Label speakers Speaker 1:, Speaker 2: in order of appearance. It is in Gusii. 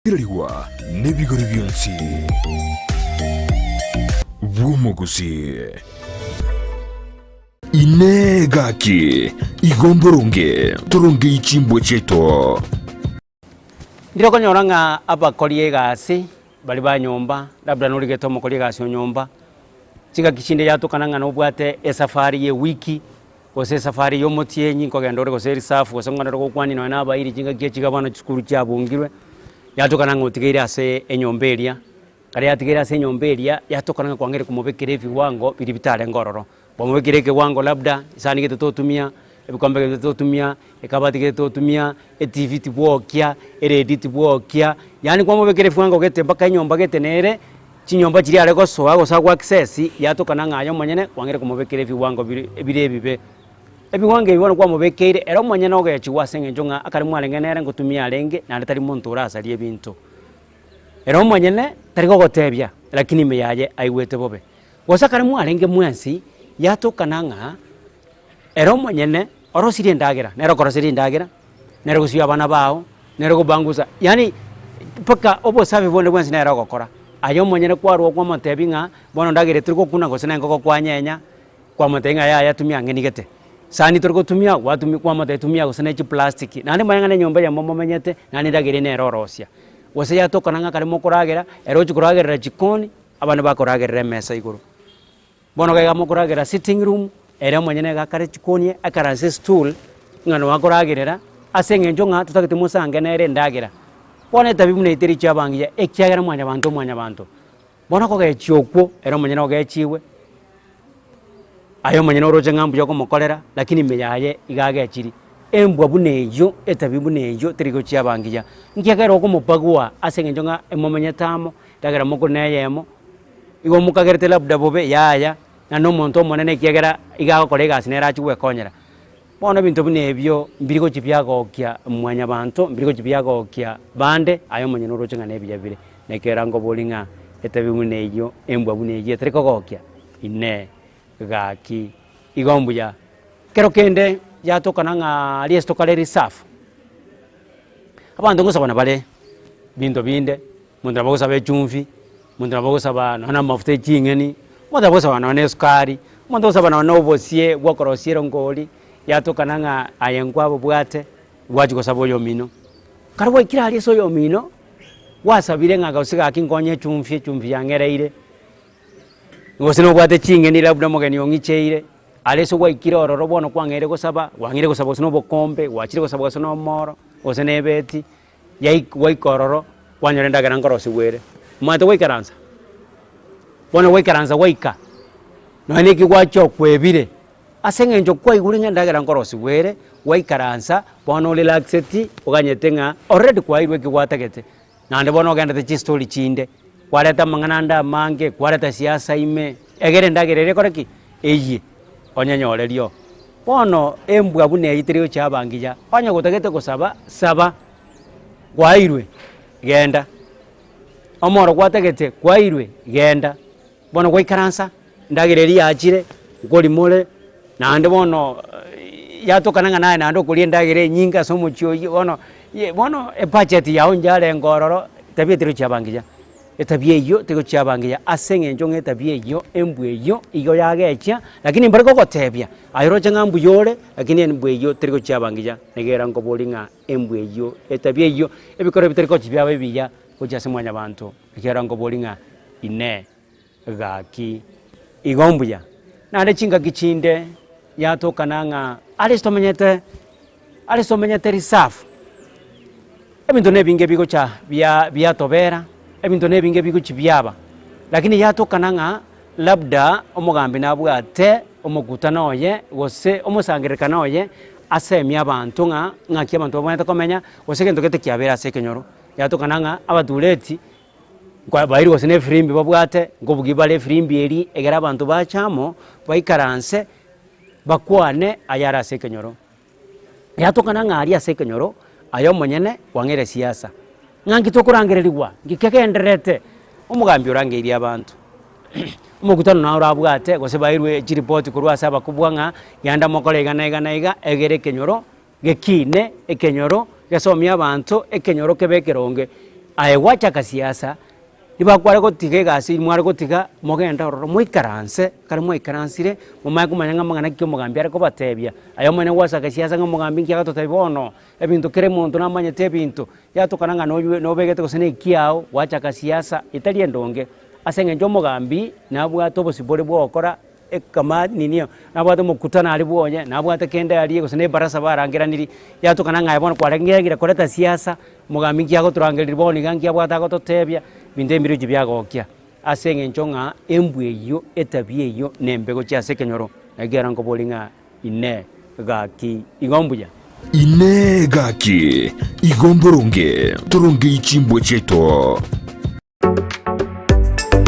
Speaker 1: Kirarigwa nebigori bionsi bw'omogusi. Inee gaki, igo mboronge torongei chimbwa chiaito?
Speaker 2: Ndire okonyora ng'a abakori egasi baria ba nyomba, labda norigete omokori egasi o nyomba, chingaki chinde yatokana ng'a nobwate esafari ya ewiki, gose esafari ya omotienyi nkogenda ore gose erisafu gose nkogenda ore gokwania nonye na abairi chingaki echi iga bono chisukuru chiabungirwe, yatokana ng'a otigeire ase enyomba eria, ekero yatigeire ase enyomba eria, yatokana ng'a kwang'eire komobekera ebiwango biria bitarenge ororo. Kwamobekire ekewango labda, esani gete totumia, ebikombe gete totumia, ekabati gete totumia, etv tibwokia, eredio tibwokia, yaani kwamobekera ebiwango gete mpaka enyomba gete nere. Chinyomba chiria are gosoa gose agwo access, yatokana ng'a aye omonyene kwang'eire komobekera ebiwango bire ebire ebibe. Ebiwango ebi bono kwamobekeire, ere omonyene ogechigwa ase eng'encho ng'a ekero mwarenge nere ngotumia arenge, naende tari monto orasarie ebinto. Ere omonyene tari gogotebia, lakini ime yaye aigwete bobe. Gose ekero mwarenge mwensi, yatokana ng'a ere omonyene orosirie endagera, nere okoroseria endagera, nere ogosibia abana bao, nere ogobangusa, yaani mpaka obosafi bonde bwensi nere ogokora. Aye omonyene kwarwa kwamotebia ng'a bono endagera eye tori gokuna gose na engoko kwanyenya, kwamotebia ng'a yaya tumia ang'e nigete. Esani tori gotumia gwatumia kwamotebia tumia gose ne chiplastiki, naende manya ng'a na enyomba eyemo momenyete, naende endagera eye nere orosia. Gose yatokana ng'a ekero mokoragera, ere ochia koragerera chikoni, abande bakoragerera emesa igoro. Bono iga mokoragera sitting room, ere omonyene iga akare chikoni ekare ase estool, ng'a noo akoragerera, ase eng'encho ng'a totagete mosange nere endagera. Bono etabi buna eye teri chiabangiya ekiagera mwanyabanto mwanyabanto. Bono okogechia okwo, ere omonyene ogechiwe, aye omonyene oroche ng'a mbuya okomokorera, lakini ime yaye iga agechiri. Embwa buna eyio, etabi buna eyio teri gochia abangiya. Nkiagera okomobagua ase eng'encho ng'a emomenyete amo, endagera mokore na eyemo. Igo mokagerete labda bobe, yaya, naende omonto omonene ekiagera iga agokora egasi nere achie gwekonyera. Bono ebinto buna ebio mbiri gochia biagokia mwanyabanto, mbiri gochia biagokia bande, aye omonyene oroche ng'a nebiya bire. Na ekero nkobori ng'a etabi buna eyio, embwa buna eyio etari kogokia, inee, gaki igo mbuya. Ekero kende yatokana ng'a aria ase tokare reserve, abanto ngosabana bare binto binde. Omonto nabo agosaba echumbi, omonto nabo agosaba nonya na amafuta e ching'eni, omonto nabo agosaba nonya na esukari, omonto agosaba nonya na obosie bwa okorosia erongori, yatokana ng'a aye nkwabobwate, gwachia gosaba oyomino. Ekero gwaikire aria ase oyomino, gwasabire ng'a gose gaki nkonye echumbi, echumbi yang'ereire, gose nobwate ching'eni labda omogeni ong'icheire, aria ase gwaikire ororo bono kwang'eire gosaba, kwang'eire gosaba gose na obokombe, gwachire gosaba gose na omoro, gose na ebeti. Yaik gwaika ororo, kwanyora endagera nkorosigwa ere. Omanyete gwaikaransa? Bono gwaikaransa gwaika, nonya na eki gwachia okwebire, ase eng'encho kwaigure ng'a endagera nkorosigwa ere, gwaikaransa, bono orelaxeti, oganyete ng'a already kwairwe eki gwatagete, naende bono ogendete chistori chinde, kwareta amang'ana ande amange, kwareta siasa ime, egere endagera eria ekore ki? Eyie, onyenyore rio. Bono embwa buna eyio teri gochia abangiya, onye gotagete gosaba, saba, kwairwe, genda. Omoro gwatagete, kwairwe, genda. Bono gwaikaransa, endagera eria yachire, nkorimore, naende bono yatokana ng'a naye naende okoria endagera enyinge ase omochie oyio, bono ye bono ebudget yago njarenge ororo, tabia teri gochia abangiya. Etabia eyio tegochia abangiya ase eng'encho ng'a etabia eyio, embwa eyio, igo yagechia, lakini mbare kogotebia, aye oroche ng'a mbuya ore, lakini embwa eyio teri gochia abangiya, nigo era nkoboria ng'a embwa eyio, etabia eyio, ebikoro ebi tari gochia biaba ebiya gochia ase mwanyabanto, ekiagera nkoboria ng'a inee, gaki igo mbuya. Naende chingaki chinde yatokana ng'a are ase tomenyete. Are ase omenyete reserve, ebinto na ebinge bigocha bia biatobera, ebinto na ebinge bigochi biaba, lakini yatokana ng'a labda omogambi nabwate omokutano oye gose omosangererekano oye asemie abanto ng'a ng'aki abanto babwenerete komenya, gose egento gete kiabeire ase ekenyoro. Yatokana ng'a abatureti nkwa bairwe gose na efirimbi babwate, nkobugia bare efirimbi eria egere abanto bache amo, baikaranse, bakwane ayare ase ekenyoro. Yatokana ng'a aria ase ekenyoro, aye omonyene kwang'eire siasa, ng'a nki tokorangererigwa, nki kegendererete? Omogambi orangeirie abanto, omokutano naro orabwate gose bairwe chiripoti korwa ase abakubwa ng'a genda mokore iga na iga na iga, egere ekenyoro gekine, ekenyoro gesomie abanto, ekenyoro kebe ekeronge. Aye gwachaka siasa, nibakware gotiga egasi eywo mware gotiga mogende ororo moikaranse, ekero mwaikaransire, momanye komanya ng'a amang'ana ki omogambi are kobatebia. Aye omonyene gwasaka siasa ng'a omogambi nki agototebia bono, ebinto kera omonto namanyete ebinto, yatokana ng'a noywe nobegete gose na ekiao, gwachaka siasa etari endonge, ase eng'encho omogambi nabwate obosibore bwa ogokora ekama nini nabwate omokutano aria bwoye, nabwate kende aria gose na ebarasa barangeraniri, yatokana ng'a aye bono kwarengegire koreta siasa, omogambi nki agotorangereria bono iga nki abwate agototebia, ebinto ebi mbirochio biagokia. Ase eng'encho ng'a embwa eyio, etabia eyio nembe gochia ase ekenyoro, naki ekero nkoboria ng'a Inee! Gaki, igo mbuya?
Speaker 1: Inee! Gaki, igo mboronge torongei chimbwa chiaito?